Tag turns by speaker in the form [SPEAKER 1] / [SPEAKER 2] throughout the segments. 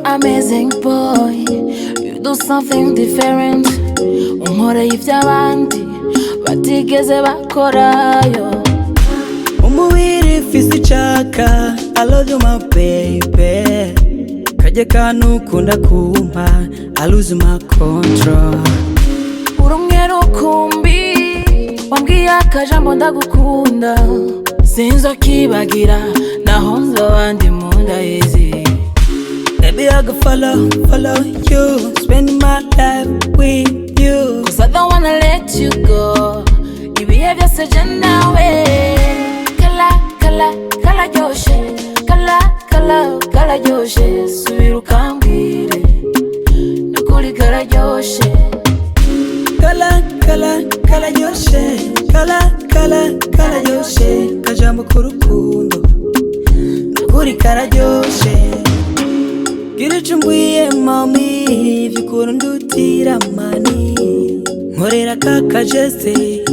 [SPEAKER 1] Amazing boy, you do something different. Unkoreye iby'abandi batigeze bakorayo.
[SPEAKER 2] Umubiri fisi icaka. I love you, my baby. Kajya kantu ukunda kumpa, I lose my control.
[SPEAKER 1] Uri umwe rukumbi wambwiye akajambo "ndagukunda", sinzokibagira naho nzoba ndi mu nda y'izi.
[SPEAKER 2] Baby, I go follow, follow you. Spend my life with you.
[SPEAKER 1] 'Cause I don't wanna let you go. Ibihe byose je nawe. Kala kala kararyoshe. Kala kala kararyoshe. Subira ukambwire. Nukuri kararyoshe.
[SPEAKER 2] Kala kala kararyoshe. Kala kala kararyoshe. Kajambo k'urukundo, nukuri kararyoshe. Gira ico umbwiye mami, vy'ukuntu ndutira mani. Nkorera ka kajeste,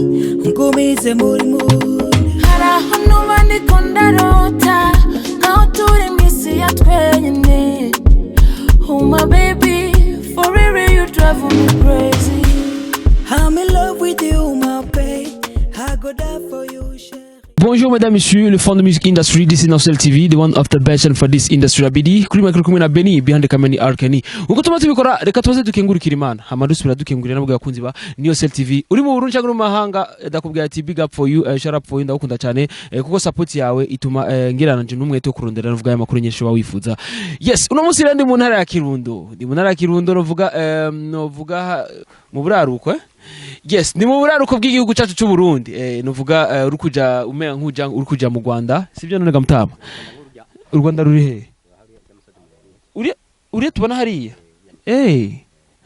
[SPEAKER 2] ngumize muri mood.
[SPEAKER 1] Hari aho nuba ndiko ndarota nkaho turi mw'isi ya twenyine. Oh my baby, for real, you drive me crazy.
[SPEAKER 2] I'm in love with you, my babe. I go die for you, chérie.
[SPEAKER 3] Bonjour mesdames, messieurs, le fond de music industry, this is Nosel TV, the one of the best and for this industry. Abidi, kuri micro kumwe na Benny, behind the camera ni Arkeni. Uko tuma tubikora, reka tubaze dukengurukira Imana. Hama dusubira dukengurira nabwo abakunzi ba Nosel TV. Uri mu Burundi cyangwa mu mahanga, ndakubwira ati big up for you, shout up for you, ndagukunda cyane, kuko support yawe ituma ngirana nje n'umwete wo kurondera nuvuga aya makuru nyinshi wifuza. Yes, uno munsi rero ndi mu ntara ya Kirundo. Ndi mu ntara ya Kirundo, novuga novuga mu buraruko, eh? Yes, ni mu buraruko bw'igihugu cyacu cy'u Burundi. Nuvuga uri kuja umenya nkuja uri kuja mu Rwanda, sibyo none gamutama? U Rwanda ruri he? Uri tubona hariya.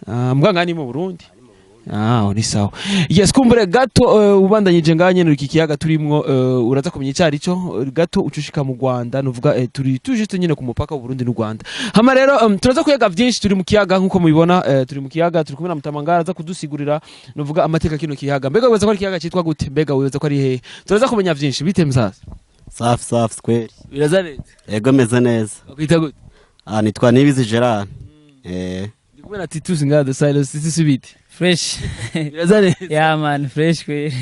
[SPEAKER 3] Ah, mbwa ni mu Burundi. Ah, ni sawa. Yes, kumbure gato ubandanyije ngaha nyene iki kiyaga turimwo, uraza kumenya icari cyo gato ucushika mu Rwanda, nuvuga turi tujiste nyene ku mupaka w'u Burundi n'u Rwanda. Hama rero turaza kuyaga vyinshi. Turi mu kiyaga nkuko mubibona, turi mu kiyaga, turi kumwe na Mutamangara, aza kudusigurira nuvuga amateka kino kiyaga. Mbega wibaza ko ari ikiyaga citwa gute? Mbega wibaza ko ari hehe? Turaza kumenya vyinshi. Bite msasa?
[SPEAKER 4] Safi safi kweli.
[SPEAKER 3] Biraza neza?
[SPEAKER 4] Ego, meze neza.
[SPEAKER 3] Bakwita gute?
[SPEAKER 4] Ah, nitwa Nibizi Gerard.
[SPEAKER 3] Ndi kumwe na Titus ngaha, the silence. Titus, bite?
[SPEAKER 5] Fresh.
[SPEAKER 3] Biraza neza?
[SPEAKER 5] Yeah man, fresh kweli.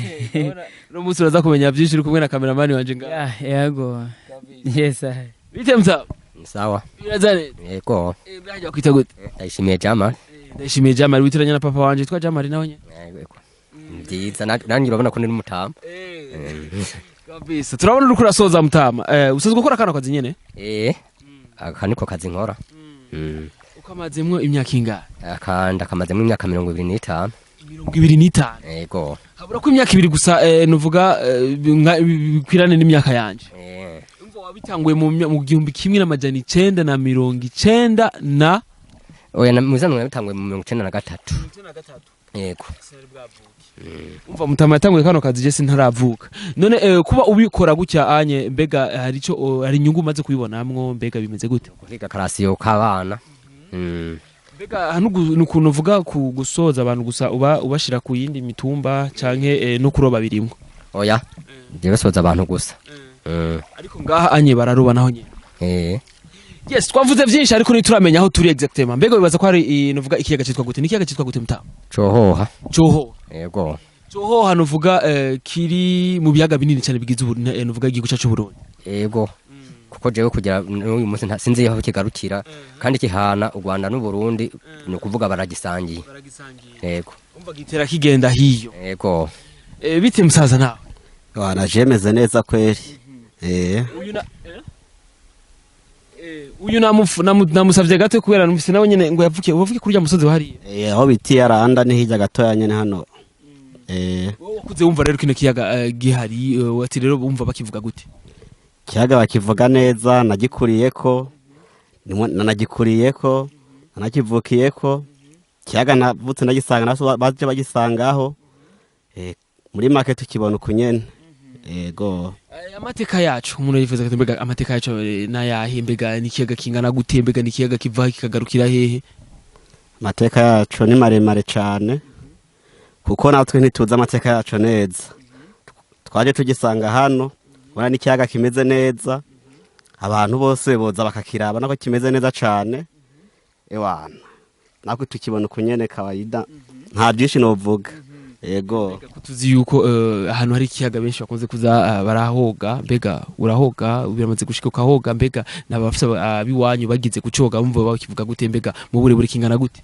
[SPEAKER 3] Uno munsi uraza kumenya vyinshi, uri kumwe na cameraman wanje ngaha.
[SPEAKER 5] Yeah, yego. Yes, I.
[SPEAKER 3] Bite msasa?
[SPEAKER 6] Sawa.
[SPEAKER 3] Biraza neza?
[SPEAKER 6] Yego.
[SPEAKER 3] Mbega bakwita gute?
[SPEAKER 6] Ndayishimiye Jama.
[SPEAKER 3] Ndayishimiye Jamari, witiranya na papa wanje yitwa Jamari nawe nyene.
[SPEAKER 6] Yego. Byiza, nanjye urabona ko ndi n'umutama.
[SPEAKER 3] Kabisa. Turabona uriko urasoza, mutama. Usanzwe ukora kano kazi nyene?
[SPEAKER 6] Eh. Aka niko kazi nkora.
[SPEAKER 3] Ukamazemwo imyaka ingahe?
[SPEAKER 6] Aka ndakamazemo imyaka 25.
[SPEAKER 3] 25?
[SPEAKER 6] Yego.
[SPEAKER 3] Habura ko imyaka 2 gusa, nuvuga bikwirane n'imyaka yanje. Umva, wabitanguye mu 1990 na
[SPEAKER 6] Oya, na muzanwe nabitanguye mu 93. Yego.
[SPEAKER 3] Umva, mutama yatanguye kano kazi je sintaravuka. None kuba ubikora gutya anye, mbega hari ico hari inyungu umaze kubibonamwo? Mbega bimeze gute?
[SPEAKER 6] Guhiga karasiyo k'abana.
[SPEAKER 3] Mbega hano ni ukuntu uvuga ku gusoza abantu gusa, uba ubashira ku yindi mitumba canke no kuroba birimwo?
[SPEAKER 6] Oya. Je basoza abantu gusa.
[SPEAKER 3] Ariko ngaha anye bararoba naho nyene?
[SPEAKER 6] Eh.
[SPEAKER 3] Yes, twavuze vyinshi ariko ntituramenya aho turi exactement. Mbega wibaza ko hari nuvuga ikiyaga citwa gute? Ni ikiyaga citwa gute, mutama?
[SPEAKER 6] Cohoha.
[SPEAKER 3] Cohoha?
[SPEAKER 6] Yego.
[SPEAKER 3] Cohoha, nuvuga kiri mu biyaga binini cyane bigize ubu nuvuga igihugu cyacu Burundi.
[SPEAKER 6] Yego. Kuko jewe kugera n'uyu munsi sinzi aho kigarukira, kandi kihana u Rwanda n'u Burundi, ni ukuvuga baragisangiye. Yego.
[SPEAKER 3] Umva, gitera kigenda hiyo.
[SPEAKER 6] Yego.
[SPEAKER 3] Bite musaza nawe?
[SPEAKER 4] Wana jemeze neza kweli.
[SPEAKER 3] Uyu na uyu namusavye gato kubera numvise nawe nyene ngo yavukiye, wavukiye kuri urya musozi wahariya.
[SPEAKER 4] Aho biti yaranda ni hirya gatoya nyene hano.
[SPEAKER 3] Wowe wakuze wumva rero kino kiyaga gihari, ati rero wumva bakivuga gute?
[SPEAKER 4] Kiyaga bakivuga neza, nagikuriyeko, nanagikuriyeko, nanakivukiyeko. Kiyaga navutse ndagisanga naso baje bagisangaho. Muri make tukibona ukunyene. Ego.
[SPEAKER 3] Amateka yacu umuntu yifuza ati mbega amateka yacu n'ayahe? Mbega ni ikiyaga kingana gute? Mbega ni ikiyaga kiva kikagarukira hehe?
[SPEAKER 4] Amateka yacu ni maremare cane, kuko natwe ntituzi amateka yacu neza. Twaje tugisanga hano, ubona n'ikiyaga kimeze neza, abantu bose boza bakakiraba nako kimeze neza cane. Ewana, natwe tukibona ukunyene kawaida, nta byinshi novuga, yego.
[SPEAKER 3] Ko tuzi yuko ahantu hari ikiyaga benshi bakunze kuza barahoga. Mbega urahoga? Biramaze gushika ukahoga? Mbega n'abafise abiwanyu bagize kucoga bumva bakivuga gute? Mbega mu burebure kingana gute?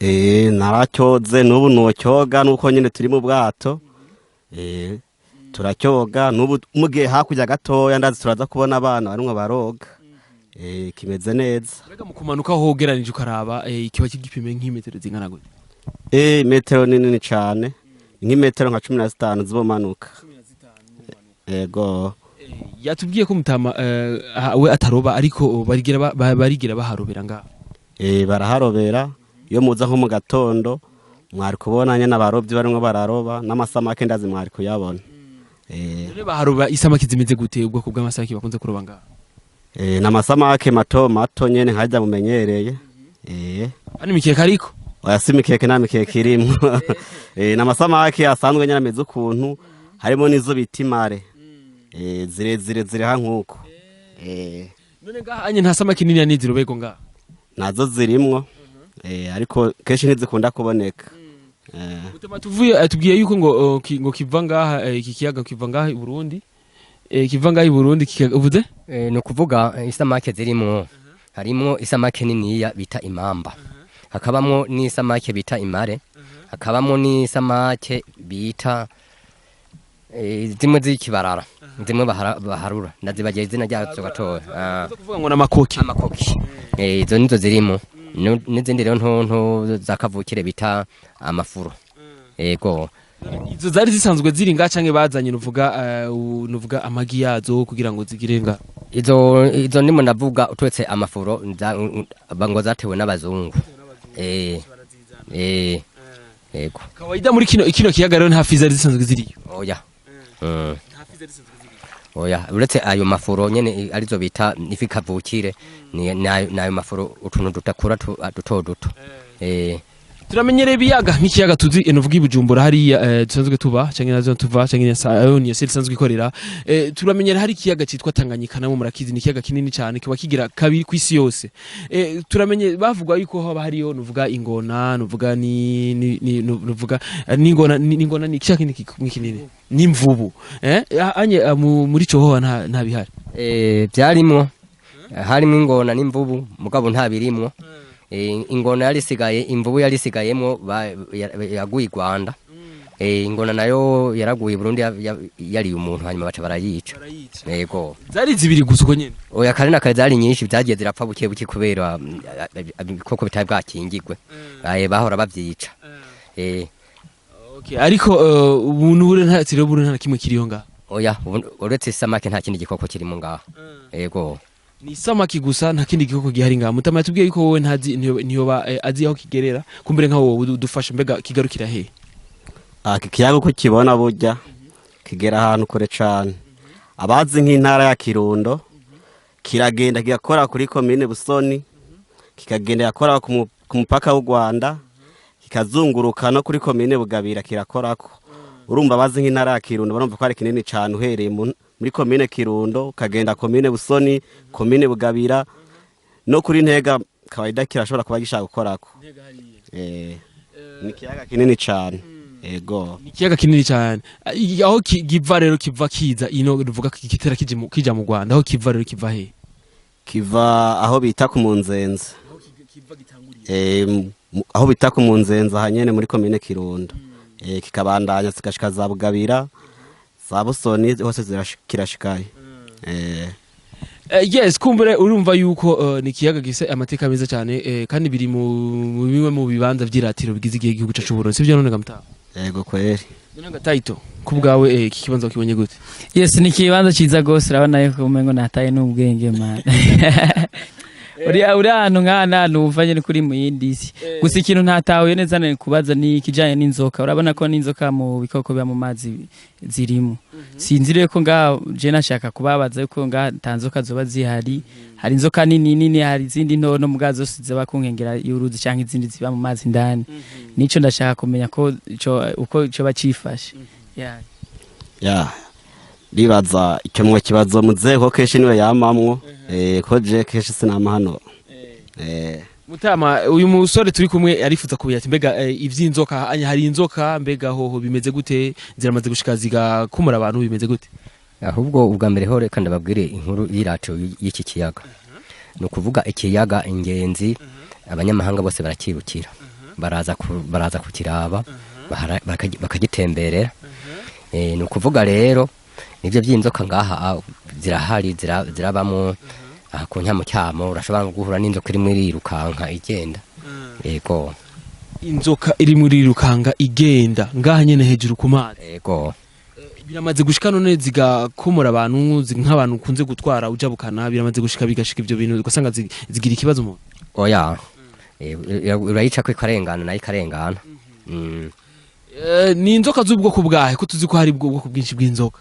[SPEAKER 4] Naracyoze, n'ubu nocyoga, nuko nyine turi mu bwato. Turacyoga n'ubu, mugiye hakurya gatoya ndazi turaza kubona abana barimwo baroga. Kimeze neza.
[SPEAKER 3] Mbega mu kumanuka hogeranije ukaraba, kiba kigipime nk'imetero zingana gute?
[SPEAKER 4] Metero ni nini cane, nk'imetero nka 15 zibomanuka, yego.
[SPEAKER 3] Yatubwiye ko mutama we ataroba, ariko barigira barigira baharobera ngaha.
[SPEAKER 4] Baraharobera. Iyo muza nko mu gatondo mwari kubona nyene abarovyi barimwo bararoba, n'amasamake ndazi mwari kuyabona.
[SPEAKER 3] None baharoba isamaki zimeze gute? Ubwoko bw'amasamaki bakunze kuroba ngaha?
[SPEAKER 4] N'amasamake mato mato nyene nkarya mumenyereye.
[SPEAKER 3] Hano imikeka ariko?
[SPEAKER 4] Oya, si imikeke, nta mikeke irimwo. N'amasamake asanzwe nyene ameze ukuntu, harimo n'izo bita imare. Zirezire zireha nk'uko.
[SPEAKER 3] None ngaha anye nta samaki nini nini zirobego ngaha?
[SPEAKER 4] Nazo zirimwo. Ariko kenshi ntizikunda kuboneka.
[SPEAKER 3] Utuma tuvuye tubwiye yuko ngo ngo kiva ngaha, iki kiyaga kiva ngaha i Burundi, kiva ngaha i Burundi uvuze?
[SPEAKER 6] Ni ukuvuga isamake zirimwo, harimwo isamake niniya bita imamba, hakabamwo n'isamake bita imare, hakabamwo n'isamake bita zimwe z'ikibarara, zimwe baharura, ndazibagiye izina ryazo gatoya.
[SPEAKER 3] Kuvuga ngo namakoki.
[SPEAKER 6] Amakoki. Izo nizo zirimo. N'izindi rero nto nto za kavukire bita amafuro, yego.
[SPEAKER 3] Izo zari zisanzwe ziri ngaha canke bazanye, nuvuga nuvuga amagi yazo kugira ngo zigire nga?
[SPEAKER 6] Izo ndimo ndavuga utwetse amafuro ngo zatewe n'abazungu, yego.
[SPEAKER 3] Kawaida muri kino kiyaga rero nta fi zari zisanzwe ziriyo?
[SPEAKER 6] Oya. Oya, uretse ayo mafuro nyene arizo bita ifi kavukire, ni nayo mafuro, utuntu dudakura duto duto.
[SPEAKER 3] Turamenyereye ibiyaga, nk'ikiyaga tuzi, nuvuga i Bujumbura hariya dusanzwe tuba canke nazo tuva canke ni yose isanzwe ikorera. Turamenyera hari ikiyaga citwa Tanganyika, namwe murakizi, ni ikiyaga kinini cyane kiba kigira kabiri kw'isi yose. Turamenye bavugwa yuko haba hariyo nuvuga ingona, nuvuga ni nuvuga n'ingona n'ingona, ni ikiyaga kinini n'imvubu. Anye muri Cohoha nta bihari?
[SPEAKER 6] Vyarimwo, harimwo ingona n'imvubu, mugabo nta birimwo. Ingona yari isigaye, imvubu yari isigayemwo yaguye i Rwanda. Ingona nayo yaraguye i Burundi, yariye umuntu, hanyuma baca barayica, yego.
[SPEAKER 3] Zari zibiri gusa uko nyene?
[SPEAKER 6] Oya, kare na kare zari nyinshi, vyagiye zirapfa buke buke kubera ibikoko bitari bwakingirwe. Bahora bavyica.
[SPEAKER 3] Okay, ariko ubu n'ubure nta tiro bure nta na kimwe kiriho ngaha?
[SPEAKER 6] Oya, uretse isamake nta kindi gikoko kirimo ngaha, yego.
[SPEAKER 3] Ni isamaki gusa, nta kindi gikoko gihari ngaha. Mutama yatubwiye yuko wowe ntazi ntiyoba azi aho kigerera, kumbere nka wowe udufasha, mbega kigarukira he?
[SPEAKER 4] Iki kiyaga uko ukibona burya kigera ahantu kure cane. Abazi nk'intara ya Kirundo, kiragenda kigakora kuri komine Busoni, kikagenda gakora ku mupaka w'u Rwanda, kikazunguruka no kuri komine Bugabira kirakorako. Urumva abazi nk'intara ya Kirundo barumva ko ari kinini cane, uhereye muri komine Kirundo ukagenda komine Busoni, komine Bugabira, no kuri Ntega kawaida kirashobora kuba gishaka gukorako. Ni ikiyaga kinini cane, ego.
[SPEAKER 3] Ni ikiyaga kinini cyane. Aho kiva rero, kiva kiza ino, ruvuga kitera kija mu Rwanda, aho kiva rero kiva he?
[SPEAKER 4] Kiva aho bita ku Munzenze. Aho bita ku Munzenze aha nyene muri komine Kirundo. Kikabandanya zigashika za Bugabira, za Busoni, hose kirashikayo.
[SPEAKER 3] Yes, kumbure urumva yuko ni ikiyaga gise amateka meza cyane, kandi biri mu bimwe mu bibanza vy'iratiro bigize igihugu cacu Burundi, sivyo none gamta?
[SPEAKER 4] Yego kweri.
[SPEAKER 3] None gataito kubwawe, iki kibanza wakibonye gute?
[SPEAKER 5] Yes, ni ikibanza ciza gose. Urabona yuko umengo nataye n'ubwenge, man. Uri ahantu nk'aha numva nyene kuri mu yindi si. Gusa ikintu ntatahuye neza ni kubaza ni ikijanye n'inzoka. Urabona ko n'inzoka mu bikoko biba mu mazi zirimo. Sinzi rero ko ngaha je nashaka kubabaza yuko ngaha nta nzoka zoba zihari. Hari inzoka nini nini, hari izindi nto no muga zose ziba ku nkengera y'uruzi canke izindi ziba mu mazi indani. Nico ndashaka kumenya ko ico uko ico bacifashe. Yeah.
[SPEAKER 4] Ya, ribaza icyo mwo kibazo muzehe ko kenshi niwe yamamwo, ko je kenshi sinama hano.
[SPEAKER 3] Mutama, uyu musore turi kumwe arifuza kumenya ati mbega ivy'inzoka anya hari inzoka, mbega hoho bimeze gute, ziramaze gushika zigakumura abantu, bimeze gute?
[SPEAKER 6] Ahubwo ubwa mbere ho reka ndababwire inkuru y'irato y'iki kiyaga. Ni ukuvuga ikiyaga ingenzi, abanyamahanga bose barakirukira, baraza kukiraba, bakagitemberera. Ni ukuvuga rero nivyo by'inzoka ngaha zirahari, zirabamo aha ku Nyamucyamo. Urashobora guhura n'inzoka irimo irirukanka igenda, yego.
[SPEAKER 3] Inzoka iri muri rirukanga igenda ngaha nyene hejuru ku mazi?
[SPEAKER 6] Yego.
[SPEAKER 3] Biramaze gushika none zigakomora abantu, nk'abantu ukunze gutwara ujabukana, biramaze gushika bigashika ivyo bintu ugasanga zigira ikibazo umuntu?
[SPEAKER 6] Oya. Urayica ko ikarengana, nayo ikarengana.
[SPEAKER 3] Ni inzoka z'ubwoko bwahe, ko tuzi ko hari ubwoko bwinshi bw'inzoka?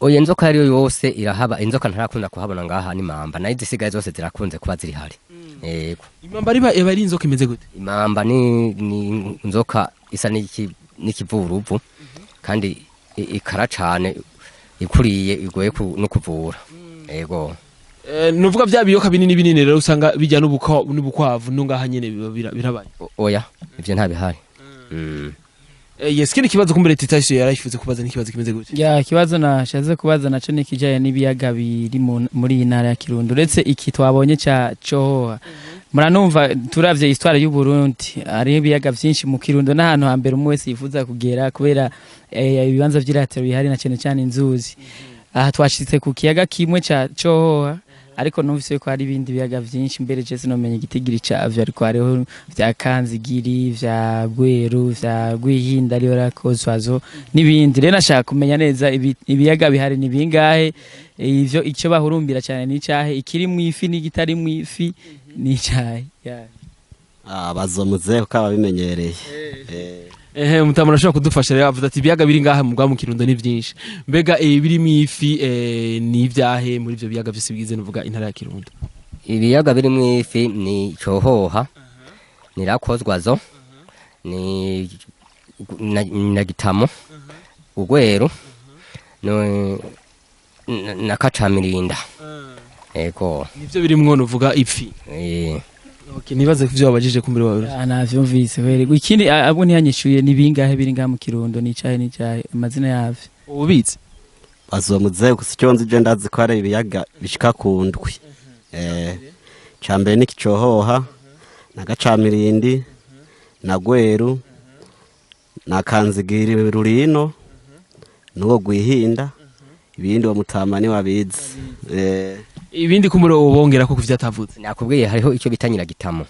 [SPEAKER 6] Oya, inzoka ariyo yose irahaba. Inzoka ntarakunda kuhabona ngaha n'imamba, nayo izisigaye zose zirakunze kuba ziri hari, yego.
[SPEAKER 3] Imamba riba eba ari inzoka imeze gute?
[SPEAKER 6] Imamba ni inzoka isa n'ikivuruvu kandi ikara cane, ikuriye igoye no kuvura, yego.
[SPEAKER 3] Nuvuga vya biyoka binini binini rero usanga bijya n'ubukwavu no ngaha nyene biba birabaye?
[SPEAKER 6] Oya, ivyo ntabihari.
[SPEAKER 3] Yes, kindi kibazo kumbere Titashi yarayifuze kubaza n'ikibazo kimeze gute?
[SPEAKER 5] Ya, ikibazo nashatse kubaza naco ni ikijanye n'ibiyaga biri muri iyi ntara ya Kirundo, uretse iki twabonye ca Cohoha. Muranumva, turavye histoire y'u Burundi, hariho ibiyaga vyinshi mu Kirundo, n'ahantu hambere umwe wese yifuza kugera kubera ibibanza vy'iratiro bihari na cane cane inzuzi. Aha twashitse ku kiyaga kimwe ca Cohoha, ariko numvise ko hari ibindi biyaga vyinshi. Mbere je sinomenya igitigiri cavyo, ariko hariho vya Kanzigiri, vya Gweru, vya Rwihinda, ariyo Rakozwazo n'ibindi. Rero nashaka kumenya neza ibiyaga bihari ni bingahe, ivyo icyo bahurumbira cyane ni icahe, ikiri mu ifi n'igitari mu ifi ni icahe? Yeah.
[SPEAKER 4] Bazomuze kuko ababimenyereye.
[SPEAKER 3] Ehe, mutama arashobora kudufasha rero. Avuze ati ibiyaga biri ngaha mu bwa mu Kirundo ni byinshi, mbega birimo ifi ni ibyahe muri ivyo biyaga vyose bigize nuvuga intara ya Kirundo?
[SPEAKER 6] Ibiyaga birimwo ifi ni Cohoha, ni Rakozwazo, ni na Gitamo, Ugweru no na Kacamirinda, yego.
[SPEAKER 3] Nivyo birimwo nuvuga ifi?
[SPEAKER 6] Eh.
[SPEAKER 3] Okay, nibaze kuvyo wabajije kumbere wawe.
[SPEAKER 5] Ah, navyumvise kweri. Ikindi abo ntiyanyishuye ni bingahe biri ngaha mu Kirundo, ni icahe, ni icahe amazina yavyo?
[SPEAKER 3] Ubitse.
[SPEAKER 4] Bazomuze gusa icyo nzi je, ndazi ko hari ibiyaga bishika ku ndwi. Ca mbere ni Kicohoha na Gacamirindi na Gweru na Kanzigiri Rurino n'uwo Gwihinda. Ibindi uwo mutama ni wabizi.
[SPEAKER 3] Ibindi kumbere ubongera ko kuvyo atavuze?
[SPEAKER 6] Nakubwiye, hariho icyo bita Nyiragitamo,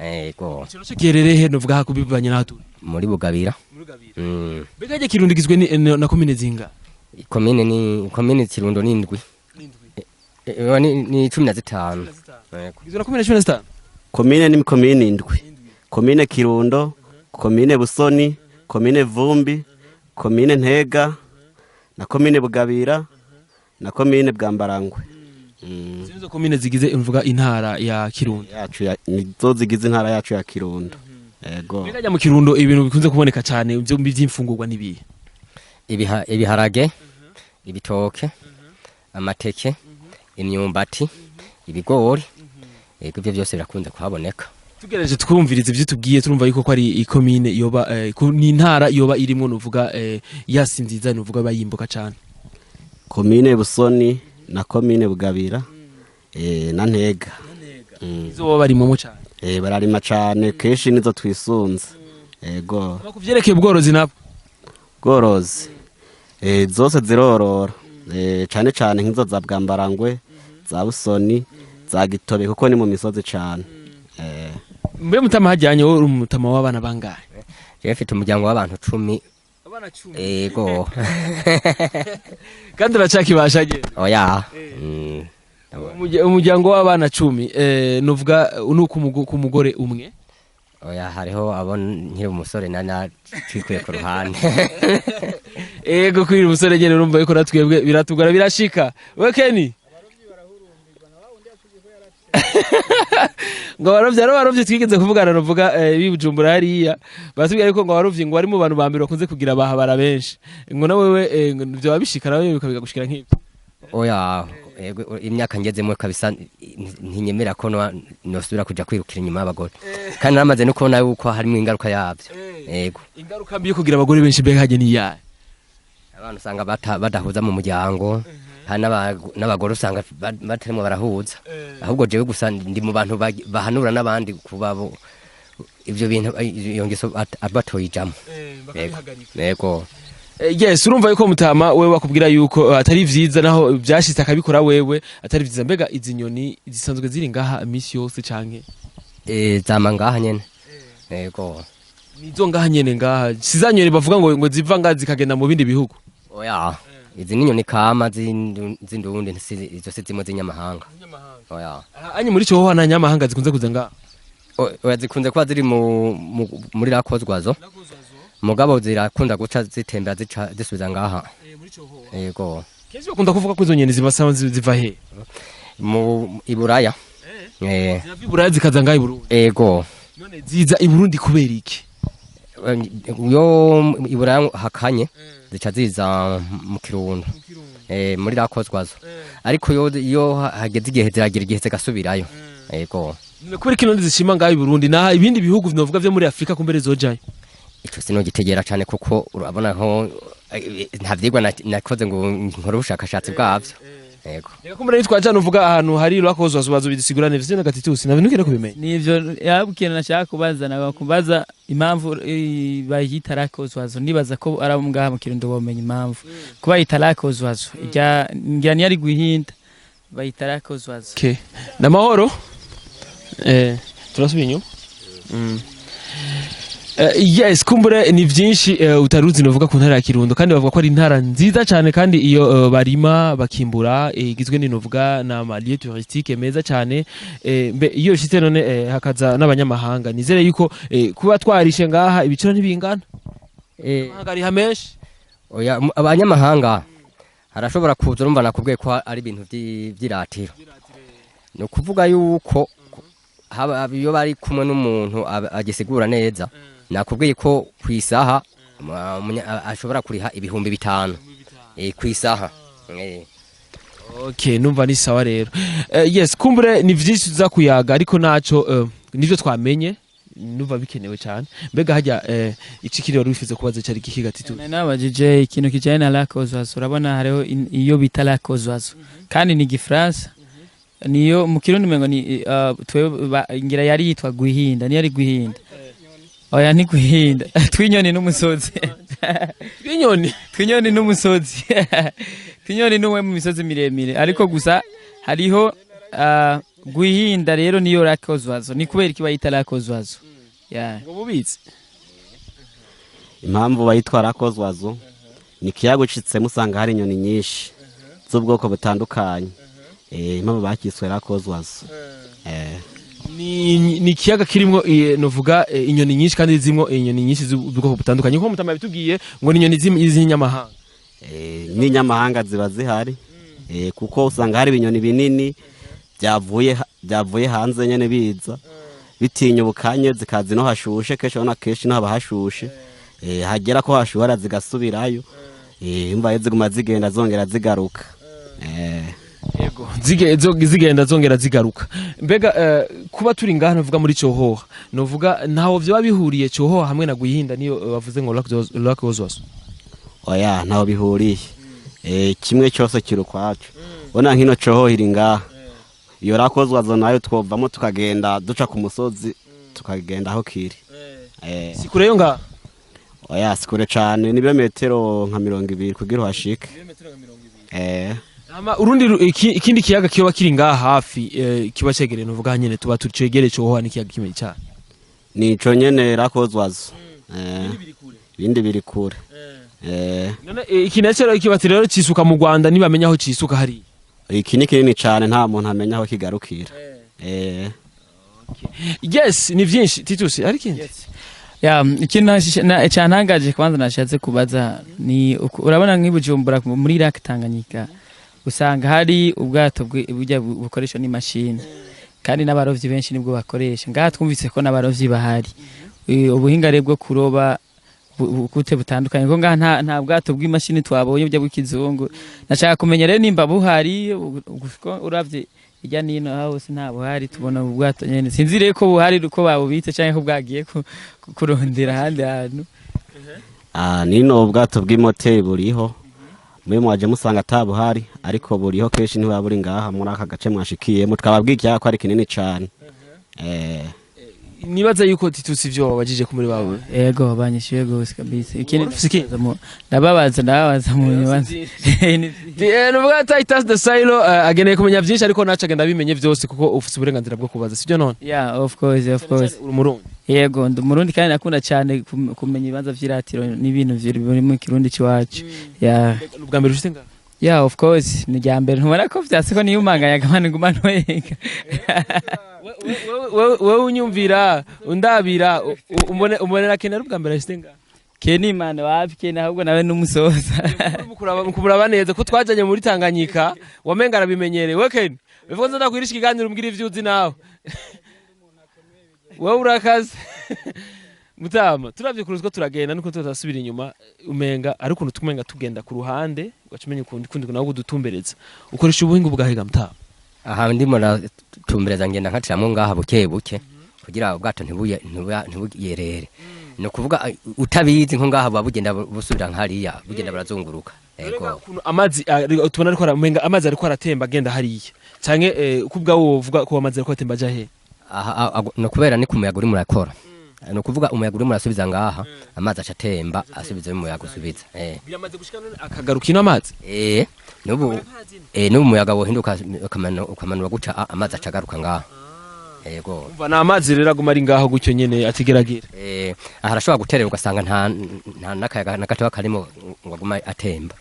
[SPEAKER 6] yego.
[SPEAKER 3] Ico naco giherereye he, nuvuga hakubivanye n'aho turi?
[SPEAKER 6] Muri Bugabira.
[SPEAKER 3] Mbega rya Kirundo igizwe na komine zinga?
[SPEAKER 6] Komine ni komine Kirundo ni indwi. Ni 15, yego.
[SPEAKER 3] Igizwe na komine 15?
[SPEAKER 4] Komine ni komine indwi: komine Kirundo, komine Busoni, komine Vumbi, komine Ntega na komine Bugabira na komine Bwambarangwe.
[SPEAKER 3] Izo nizo komine zigize mvuga intara ya Kirundo?
[SPEAKER 4] Yacu nizo zigize intara yacu ya Kirundo, yego.
[SPEAKER 3] Mbega rya mu Kirundo ibintu bikunze kuboneka cyane ibyo by'imfungurwa n'ibihe?
[SPEAKER 6] Ibiharage, ibitoke, amateke, imyumbati, ibigori, yego, ibyo byose birakunze kuhaboneka.
[SPEAKER 3] Tugerageje twumviriza ibyo tubwiye, turumva yuko ko ari ikomine yoba ni intara yoba irimwo nuvuga yasi nziza, nuvuga bayimbuka cyane.
[SPEAKER 4] Komine Busoni na komine Bugabira na Ntega.
[SPEAKER 3] Izo baba barimwo cyane?
[SPEAKER 4] Bararima cane, kenshi nizo twisunze, yego.
[SPEAKER 3] Ku vyerekeye ubworozi nabwo?
[SPEAKER 4] Bworozi, zose zirorora, cane cane nk'izo za Bwambarangwe, za Busoni, za Gitobe, kuko ni mu misozi cane.
[SPEAKER 3] Mbe mutama hajyanye, wowe uri umutama w'abana bangahe?
[SPEAKER 6] Jewe mfite umuryango w'abantu 10.
[SPEAKER 3] Abana 10?
[SPEAKER 6] Yego.
[SPEAKER 3] Kandi uracakibasha genda?
[SPEAKER 6] Oya.
[SPEAKER 3] Umuryango w'abana 10, nuvuga nuko ku mugore umwe?
[SPEAKER 6] Oya, hariho abo nkiri umusore nacikuye ku ruhande.
[SPEAKER 3] Ego, kwira umusore nyene urumva yuko natwebwe biratugora, birashika. We Kenny, ngo abarovyi, ari abarovyi twigeze kuvugana nuvuga bibujumbura hariya, batubwira ariko ngo abarovyi ngo bari mu bantu ba mbere bakunze kugira abahabara benshi, ngo na wewe ngo vyoba bishika nawe bikabiga gushikira nk'ivyo?
[SPEAKER 6] Oya, ego, imyaka ngezemo kabisa ntinyemera ko nosubira kuja kwirukira inyuma y'abagore, kandi naramaze no kubona yuko harimo ingaruka yavyo, yego.
[SPEAKER 3] Ingaruka mbi yo kugira abagore benshi mbega hajye ni iyahe?
[SPEAKER 6] Abantu usanga badahuza mu muryango, hari n'abagore usanga batarimo barahuza. Ahubwo jewe gusa ndi mu bantu bahanura n'abandi kuba bo ivyo bintu, iyo ngeso batoyijamwo, yego, yego.
[SPEAKER 3] Yes, urumva yuko mutama wewe bakubwira yuko atari vyiza, naho vyashitse akabikora wewe atari vyiza. Mbega izi nyoni zisanzwe ziri ngaha imisi yose canke?
[SPEAKER 6] Zama ngaha nyene, yego.
[SPEAKER 3] Nizo ngaha nyene ngaha, si za nyoni bavuga ngo ziva ngaha zikagenda mu bindi bihugu?
[SPEAKER 6] Oya, izi ni inyoni kama z'indundi, izo si zimwe z'inyamahanga, oya.
[SPEAKER 3] Anye muri cyo nta nyamahanga zikunze kuza ngaha?
[SPEAKER 6] Oya, zikunze kuba ziri muri rakozwazo, mugabo zirakunda guca zitembera, zica zisubiza ngaha, yego.
[SPEAKER 3] Kenshi bakunda kuvuga ko izo nyoni ziba ziva he?
[SPEAKER 6] Mu Iburaya.
[SPEAKER 3] Zirava i Buraya zikaza ngaha i Burundi?
[SPEAKER 6] Ego.
[SPEAKER 3] None ziza i Burundi kubera iki?
[SPEAKER 6] Iyo Iburaya hakanye zica ziza mu Kirundo, muri rakozwazo, ariko iyo hageze igihe ziragira igihe zigasubirayo, yego.
[SPEAKER 3] None kubera iki none zishima ngaha i Burundi, naha ibindi bihugu novuga vyo muri Afrika kumbere zojayo?
[SPEAKER 6] Ico sinogitegera cane, kuko urabona nko nta vyigwa nakoze ngo nkore ubushakashatsi bwavyo, yego.
[SPEAKER 3] Reka kumbere nitwaja uvuga ahantu hari rakozwazo bazo bidusigurane vyo na gatitusi na bintu kubimenya.
[SPEAKER 5] Nivyo yabwiye, nashaka kubaza, kubaza impamvu bayita rakozwazo. Nibaza ko ari abo ngaha mu Kirundo bomenya impamvu kuba bayita rakozwazo. Irya ngira niyo ari guhinda bayita rakozwazo.
[SPEAKER 3] Okay. Namahoro. Turasubiye inyuma. Yes, kumbure ni vyinshi utaruzi novuga ku ntara ya Kirundo, kandi bavuga ko ari intara nziza cyane, kandi iyo barima bakimbura, igizwe n'inovuga na ma lieux touristique meza cyane. Mbe iyo ushitse none hakaza n'abanyamahanga, nizere yuko kuba twarishe ngaha ibiciro ntibingana. Amahanga ariha menshi.
[SPEAKER 6] Oya, abanyamahanga harashobora kuza, urumva nakubwiye ko ari ibintu vy'iratiro, ni ukuvuga yuko haba iyo bari kumwe n'umuntu agisigura neza. Nakubwiye ko ku isaha ashobora kuriha 5000 ku isaha.
[SPEAKER 3] Okay, numva ni sawa rero. Yes, kumbure ni vyinshi tuza kuyaga, ariko naco nivyo twamenye numva bikenewe cyane. Mbega hajya icikiri wari wifuza kubaza cyari giki, gatitu?
[SPEAKER 5] Nari nabajije ikintu kijanye na lakozwazo. Urabona hariho iyo bita lakozwazo, kandi ni Gifaransa, niyo mu Kirundi umengo ni twe ngira yari yitwa Guhinda, niyo ari Guhinda. Oya, ni Guhinda twinyoni n'umusozi.
[SPEAKER 3] Twinyoni.
[SPEAKER 5] Twinyoni n'umusozi, twinyoni n'umwe mu misozi miremire, ariko gusa hariho Guhinda rero niyo lakozwazo. Ni kubera iki bayita lakozwazo? Yeah.
[SPEAKER 3] Ngo mubitse.
[SPEAKER 4] Impamvu bayitwara kozwazo ni ikiyaga ucitsemo usanga hari inyoni nyinshi z'ubwoko butandukanye. Impamvu bakiswe rakozwazo.
[SPEAKER 3] Ni ikiyaga kirimwo novuga inyoni nyinshi, kandi zimwo inyoni nyinshi z'ubwoko butandukanye, nkuko mutama bitubwiye ngo ni inyoni z'inyamahanga.
[SPEAKER 4] N'inyamahanga ziba zihari, kuko usanga hari ibinyoni binini byavuye hanze nyene biza bitinya ubukanye, zikaza ino hashushe. Kenshi urabona kenshi ino haba hashushe, hagera ko hashuhara zigasubirayo. Imva ziguma zigenda zongera zigaruka.
[SPEAKER 3] Yego, zigenda zongera zigaruka. Mbega kuba turi ngaha novuga muri Cohoha, novuga ntaho vyoba bihuriye Cohoha hamwe na Guhinda, niyo bavuze ngo Lac aux Oiseaux?
[SPEAKER 4] Oya, ntaho bihuriye. Kimwe cyose kiri ukwaco. Ubona nk'ino Cohoha iri ngaha, iyo rakozwazo nayo twovamo tukagenda duca ku musozi tukagenda aho kiri.
[SPEAKER 3] Si kure yo ngaha?
[SPEAKER 4] Oya, si kure cane, ni ibirometero nka 20 kugira uhashike.
[SPEAKER 3] Ama urundi ikindi kiyaga kiyoba kiri ngaha hafi, kiba cegereye novuga nyene tuba tucegereye Cohoha n'ikiyaga kimwe cyane?
[SPEAKER 4] Nico nyene rakozwazo. Ibindi biri kure.
[SPEAKER 3] None iki naco rero kibati rero cisuka mu Rwanda, nibamenya aho cisuka hariya?
[SPEAKER 4] Iki ni kinini cane, nta muntu amenya aho kigarukira.
[SPEAKER 3] Yes, ni vyinshi. Titus, ari ikindi?
[SPEAKER 5] Ya, ikintu cyantangaje kwanza nashatse kubaza ni urabona nk'i Bujumbura muri Lac Tanganyika usanga hari ubwato burya bukoreshwa n'imashini, kandi n'abarovyi benshi nibwo bakoresha. Ngaha twumvise ko n'abarovyi bahari. Ubuhinga rero bwo kuroba Gute butandukanye ko ngaha nta bwato bw'imashini twabonye bujya bw'ikizungu. Nashaka kumenya rero nimba buhari, kuko uravye hirya nino aho hose nta buhari, tubona ubu bwato nyene. Sinzi rero ko buhari, uko babubitse canke ko bwagiye kurondera ahandi hantu.
[SPEAKER 4] Ah, nino ubwato bw'imoteri buriho. Mwe mwaje musanga atabuhari, ariko buriho. Kenshi ntibuba buri ngaha muri aka gace mwashikiyemo. Twababwiye ikiyaga ko ari kinini cane.
[SPEAKER 3] Nibaza yuko Titus ivyo wabajije ko muri bawe.
[SPEAKER 5] Ego, banyishyuye gose kabisa. Ikindi
[SPEAKER 3] Ufise ikindi?
[SPEAKER 5] Ndababaza mu nyuma.
[SPEAKER 3] Nuvuga Titus the Silo ageneye kumenya byinshi, ariko naco agenda abimenye byose, kuko ufise uburenganzira bwo kubaza, sibyo none?
[SPEAKER 5] Yeah, of course, of course.
[SPEAKER 3] Uri Umurundi?
[SPEAKER 5] Yego, ndi Umurundi kandi nakunda cyane kumenya ibibanza vy'iratiro n'ibintu biri mu Kirundi c'iwacu, yeah.
[SPEAKER 3] Ni ubwa mbere ushitse ngaha?
[SPEAKER 5] Yeah, of course, ni rya mbere. Ntubona ko vyase ko niyumanganya kamana nguma ntwenga.
[SPEAKER 3] Wewe unyumvira undabira umbonera Ken ari ubwa mbere ashitse ngaha?
[SPEAKER 5] Ken man, wapi Ken, ahubwo nawe n'umusoza.
[SPEAKER 3] Mukuraba neza ko twajanye muri Tanganyika, wamenga arabimenyereye. We Ken, bivuze nza ndakwirisha ikiganiro, umbwira ivyo uzi nawe. Wewe urakaze mutama. Turavye kuri utwo turagenda nuko tutasubira inyuma, umenga ari ukuntu tumenga tugenda ku ruhande, ugaca umenya ukundi kundi nawe udutumbereza. Ukoresha ubuhinga bwahiga, mutama?
[SPEAKER 6] Aha ndimo natumbereza, ngenda nkaciramwo ngaha buke buke kugira ubwato ntibuyerere. Ni ukuvuga utabizi nko ngaha buba bugenda busubira nkariya, bugenda burazunguruka. Yego.
[SPEAKER 3] Ukuntu amazi tubona ariko umenga amazi ariko aratemba agenda hariya, canke uko ubwawe wovuga ko amazi ariko atemba aja he?
[SPEAKER 6] Aha no kubera ni ku muyaga urimo urakora, ni ukuvuga umuyaga urimo urasubiza ngaha, amazi aca atemba asubiza umuyaga usubiza.
[SPEAKER 3] Biramaze gushika none akagaruka ino amazi?
[SPEAKER 6] N'ubu umuyaga wohinduka ukamanura guca, amazi aca agaruka ngaha, yego.
[SPEAKER 3] Umva, ni amazi rero aguma ari ngaho gutyo nyene atigeragira.
[SPEAKER 6] Aha arashobora guterera, ugasanga nta n'akayaga na gatoya karimo ngo agume atemba.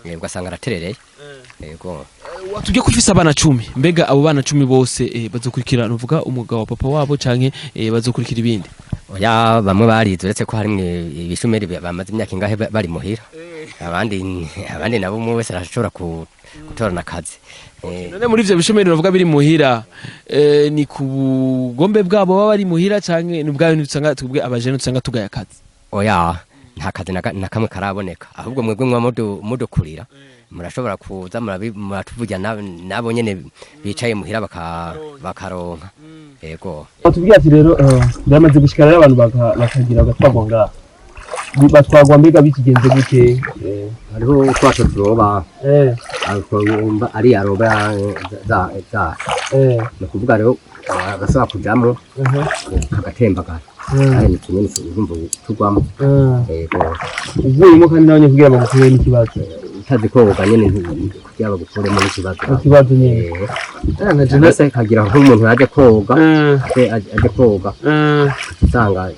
[SPEAKER 6] Ugasanga araterereye, yego.
[SPEAKER 3] Watubwiye ko ufise abana 10. Mbega abo bana 10 bose bazokurikira nuvuga umwuga wa papa wabo, canke bazokurikira ibindi?
[SPEAKER 6] Oya, bamwe barize, uretse ko harimwe ibishumeri bamaze imyaka ingahe bari muhira. Abandi nabo umwe wese arashobora gutorana akazi.
[SPEAKER 3] None muri ivyo bishomeri bavuga biri muhira, ni ku bugombe bwabo baba bari muhira, canke ni ubwayo usanga twebwe abajene usanga tugaya akazi?
[SPEAKER 6] Oya, nta kazi na kamwe karaboneka. Ahubwo mwebwe mwa mudukurira murashobora kuza muratuvugira nabo nyene bicaye muhira bakaronka, yego.
[SPEAKER 3] Watubwiye ati rero biramaze gushika rero abantu bakagira bagatwagwa ngaha. Batwagwa mbega bikigenze gute?
[SPEAKER 6] Hariho utwato turoba, wumva ari aroba za ni ukuvuga rero gasaba kujamwo kagatembagara, kandi ni kinini, urumva tugwamo, yego.
[SPEAKER 3] Uvuyemo kandi nawe nyene kugira bagukure n'ikibazo.
[SPEAKER 6] Utazi koga nyene kugira bagukuremo n'ikibazo.
[SPEAKER 3] Ikibazo nyene.
[SPEAKER 6] Mbese kagira nk'umuntu yaje koga, aje koga usanga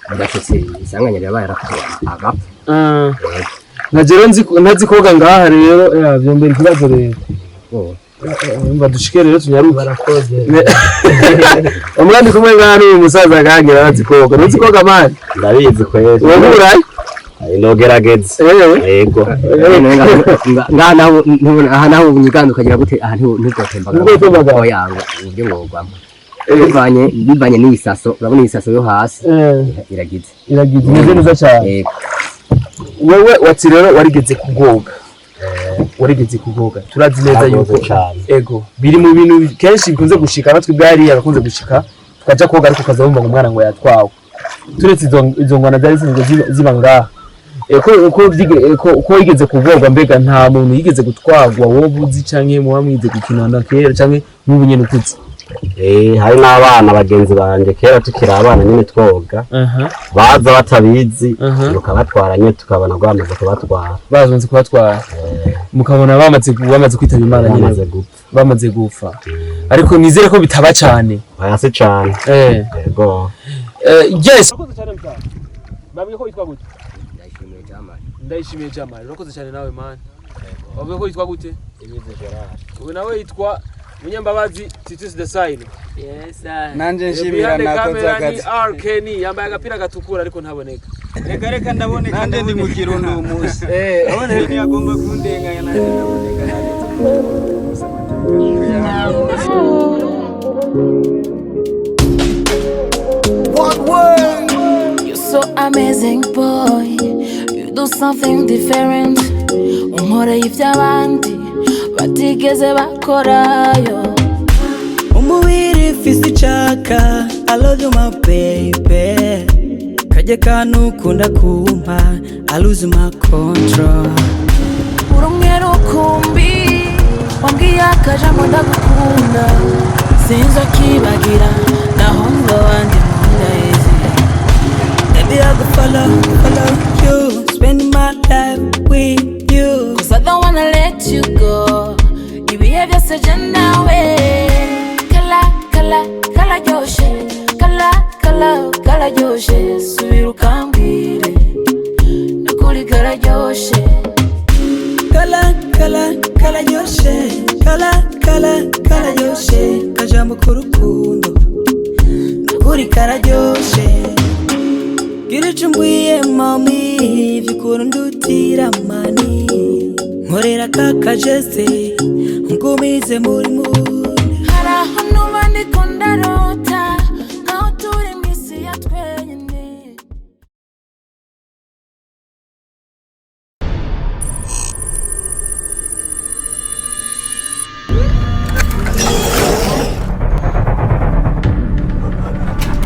[SPEAKER 6] birashitse isanganya ryabaye, arapfa agapfa.
[SPEAKER 3] Nka rero ntazi koga ngaha rero vyombera ikibazo rero. Umva, dushike rero tunyaruke.
[SPEAKER 2] Barakoze.
[SPEAKER 3] Umwandi kumwe ngaha n'uyu musaza kangira arazi koga. Ntuzi koga man?
[SPEAKER 4] Ndabizi kweli.
[SPEAKER 3] Wowe urayi?
[SPEAKER 4] Nogerageza. Yego.
[SPEAKER 6] Ngaha naho aha naho unyiganda ukagira gute, aha ntuzotembagara.
[SPEAKER 3] Ntuzotembagara.
[SPEAKER 6] Oya, ngo uburyo mwogwamo bivanye n'iyisaso, urabona iyisaso yo hasi iragize.
[SPEAKER 3] Iragize imeze neza cyane.
[SPEAKER 6] Yego.
[SPEAKER 3] Wewe wati rero warigeze kugoga, warigeze kugoga, turazi neza yuko
[SPEAKER 4] Naragoze cane.
[SPEAKER 3] Ego, biri mu bintu kenshi bikunze gushika natwe bwariya bakunze gushika tukaja koga, ariko ukaza wumva ngo umwana ngo yatwawe. Turetse izo ngwana zari zisanzwe ziba ngaha, ko uko ko yigeze kugorwa, mbega nta muntu yigeze gutwarwa wowe uzi, canke muba mwize gukinana kera, canke n'ubu nyene ukuze?
[SPEAKER 4] Hari n'abana bagenzi banje kera tukiri abana nyine twoga, baza batabizi, tukabatwara nyine, tukabona rwamaze kubatwara.
[SPEAKER 3] Bazoze kubatwara, mukabona bamaze kwitaba Imana nyine?
[SPEAKER 4] Bamaze gupfa.
[SPEAKER 3] Bamaze gupfa, ariko nizere ko bitaba cane.
[SPEAKER 4] Oya, si cane. Yego.
[SPEAKER 3] Yes, babwiye ko witwa gute?
[SPEAKER 6] Ndayishimiye Jamali.
[SPEAKER 3] Ndayishimiye Jamali, urakoze cyane. Nawe man, babwiye ko witwa gute? Ubu nawe yitwa Munyambabazi Titus Design.
[SPEAKER 5] Yes, sir.
[SPEAKER 2] Nanje nshimira
[SPEAKER 3] Behind the
[SPEAKER 2] nakoze
[SPEAKER 3] camera ni
[SPEAKER 2] akazi.
[SPEAKER 3] R Kenny, yambaye agapira gatukura ariko ntaboneka.
[SPEAKER 2] Reka reka, ndaboneka. Nanje ndi mu Kirundo uyu munsi. Abone ntiyagomba kundenganya, nanje ndaboneka, nanditse amateka.
[SPEAKER 1] You're so Amazing boy, you do something different. Unkoreye iby'abandi batigeze bakorayo.
[SPEAKER 2] Umubiri fise icaka, I love you my baby. Kajya kantu ukunda kumpa, I lose my control.
[SPEAKER 1] Uri umwe rukumbi wambwiye akajambo ndagukunda, sinzokibagira naho ngo abandi mundaheze.
[SPEAKER 2] Baby, I go follow, follow you. Spend my life with you.
[SPEAKER 1] 'Cause I don't wanna let you go. Ibihe byose je nawe. Kala, kala, kararyoshe. Kala, kala, kararyoshe. Subira ukambwire. Nukuri kararyoshe.
[SPEAKER 2] Kala, kala, kararyoshe. Kala, kala, kararyoshe. Kajambo k'urukundo. Nukuri kararyoshe. Gira ico umbwiye mami, vy'ukuntu ndutira mani. Nkorera ka kajese, ngumize muri mood.